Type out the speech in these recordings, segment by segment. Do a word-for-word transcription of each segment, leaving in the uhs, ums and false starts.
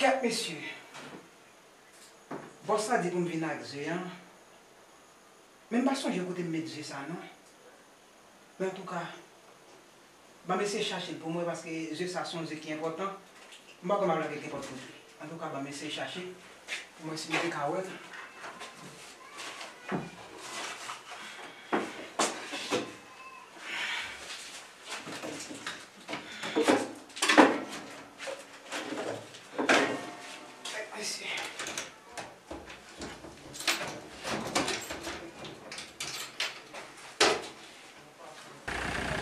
Kèt mesye. Bòs la di pou m vin ak ze an. Men m pa sonje kote m met ze sa non. Men antouka, ban m eseye chache l pou mwen paske ze sa se yon ze ki enpòtan. M pa kwè m ap lage nenpòt kote. Antouka, ban m eseye chache pou mwen si m te ka wè l. Mesye.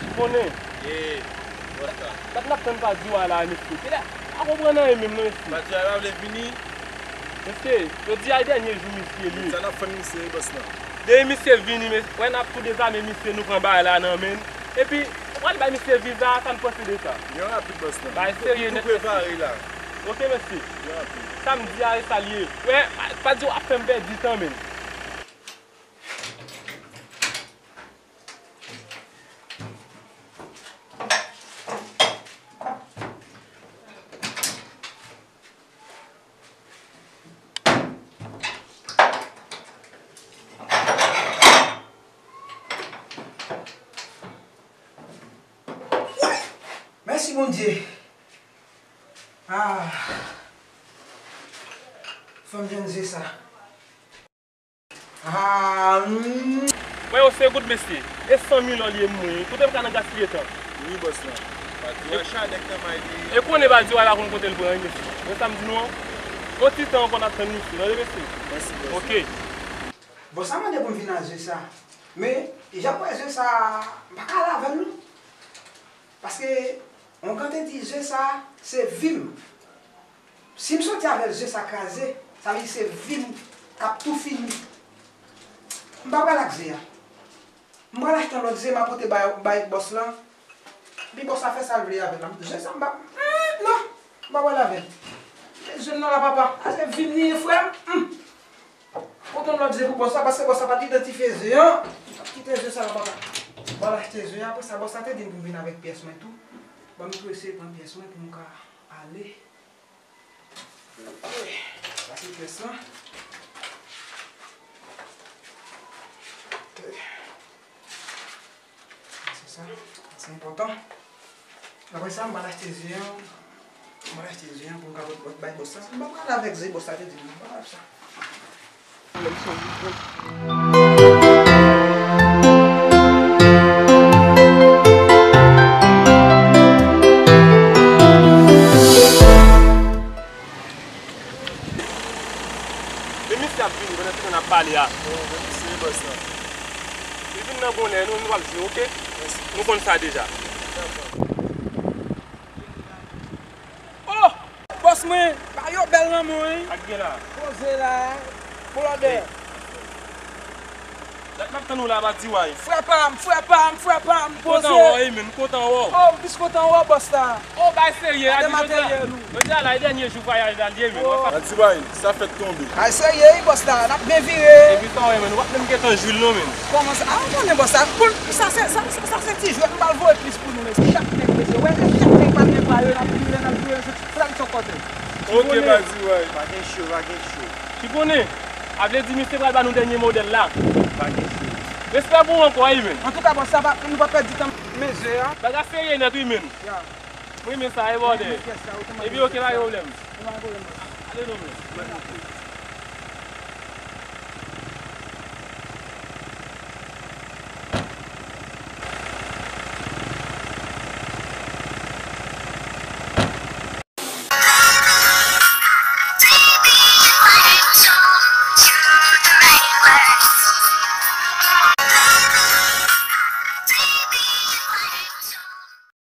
Ou konnen. Ye, bòs la. Dat n ap tann pa Diway la, mesye. Se la, pa konprann anyen menm non, mesye. Pa Diway pa vle vini. Mesye, jodi a e dènye jou misye li ye. Sa n ap fann misye, bòs la. Depi misye vini, mes-, wè n ap tou dezame misye, nou pran bagay la nan men n. Epi, ou pral bay misye viza, sa n panse de sa? Byen rapid, bòs la. Bagay serye nèt, mesye. Tou prepare la. Ok, mesye. Byen rapid. Sa m di a, e sa l ye. Wè, pa di w ap fè m pèdi tan, menm. Mèsi Bondye. Ah. Fò m jwenn ze sa. Ah, hmm. Mwen yo se goud mesye. E san mil an li ye mwen. Kote m ka nan gaspiye tan? Wi, bòs la. Pa di w a chanèk nan may li. E konnen pa di w a la konn kote l pran wi, mesye. Men sa m di nou an. Yon ti tan ankò n ap tann misye. Tande, mesye? Mèsi, bòs la. Ok. Bòs la mande pou m vin a ze sa. Men, jan m wè ze sa, m pa ka al avè l non. Paske, yon kan te di ze sa, se vi m. Si m soti avè l, ze sa kraze, sa vle di se vi m k ap tou fini. M pa pral ak ze a. M pral achte yon lòt ze, m a pote bay, bay bòs lan. Epi bòs la fè sa l vle avè l la. Ze sa m pa, hmm, non, m pa pral avè l. Ze m nan la, papa. A se vi m li ye, frè m. Hmm. Pote yon lòt ze pou bòs la, paske bòs la pa t idantifye ze an. M ap kite ze sa la, papa. M pral achte ze a, apre sa, bòs la te di m pou m vin avèk pyès mwen tou. Ban m tou eseye pran pyès mwen pou m ka ale. Ok, sa se pyès lan. Ok. Se sa, se enpòtan. Apre sa, m pral achte ze an. M pral achte ze an pou m ka pot bay bòs la. M pa pral avèk ze bòs la te di m. M pa pral sa. Men misye ap vini pandan se tan n ap pale a. Oh, men misye, bòs la. Li vin nan bonè, nou, nou ap jwe, ok? Mèsi. Nou konn sa deja. Dakò. Oh! Bòs mwen, bagay yo bèl nan men w, wi. Sa k gen la? Poze la, blòdè. Dat m ap tann ou la, pa di w anyen. Frè pa m, frè pa m, frè pa m, poze. M kontan wè w, wi, men m kontan wè w. Oh, m plis kontan wè w, bòs la. Oh, bagay serye, a di jodi a. Jodi a la, e dènye jou vwayaj la, l ye, men. Oh. Pa di w anyen, sa fèt tonbe. Bagay serye, wi, bòs la, n ap byen vire. Epi sa w wè, men, ou p ap menm gentan jwi l, non, men. Kòman sa? A, ou konnen, bòs la. Bon, sa se, sa, sa, sa se ti jwèt, m pral voye plis pou nou, mesye. Chak nèg, mesye. Wè, chak nèg pa t gen pa yo, n ap vire, n ap vire, mesye. Tradisyon kòtèj. Ok, pa di w anyen. Pa gen cho, pa gen cho. Ou konnen, a vle di misye pral ba nou dènye modèl la. Pa gen cho. Respè pou ou ankò, wi, men. Antouka, bòs, sa pa, nou pa pèdi tan. Men ze a. Bagay serye nèt, wi, men. Ya. Mwen renmen sa, e bòdè. Epi, ok, pa gen pwoblèm. Pa gen pwoblèm, bòs. Ale, non, men.